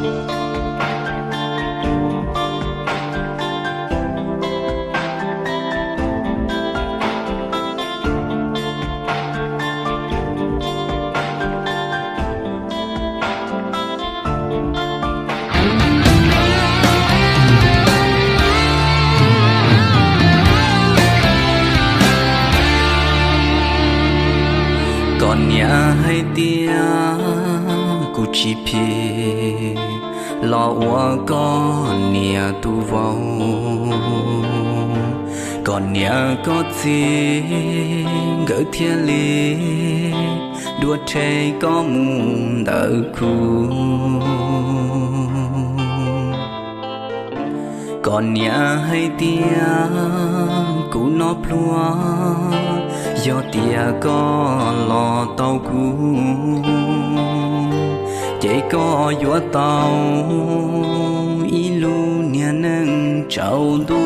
Koj niam hais tias kuv tsis phim los ua koj niam tus vauv, koj niam koj txiv nkawd thiaj li dua rhe koj mus ntawm kuv. Koj niam hais tias kuv noj pluag, yog tias koj los tau kuv, ces koj yuav tau ib lub niag neej tsaus ntuj.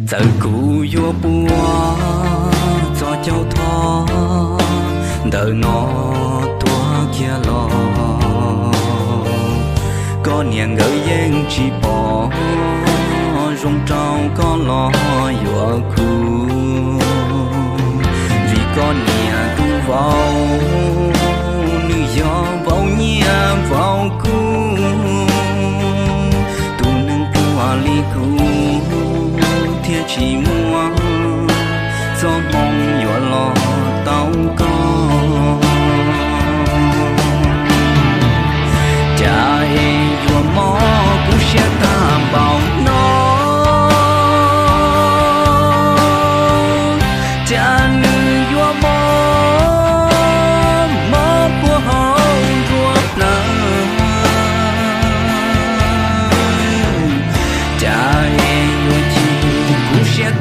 Txawm kuv yuav pua txog caug thov ntawm no tuag kiag los, koj niam nkawd yeej tsis pom zoo rau koj los yuav kuv. Vim koj niam tus vauv, nws yog vauv nyiaj vauv kub, tus neeg pluag li kuv thiaj tsis muaj txoj hmoo yuav los tau koj. Cas es yuav mob kub siab tag npaum no, cas nws yuav mob, mob puag hauv nruab plawv. Cas es yuav chim kub siab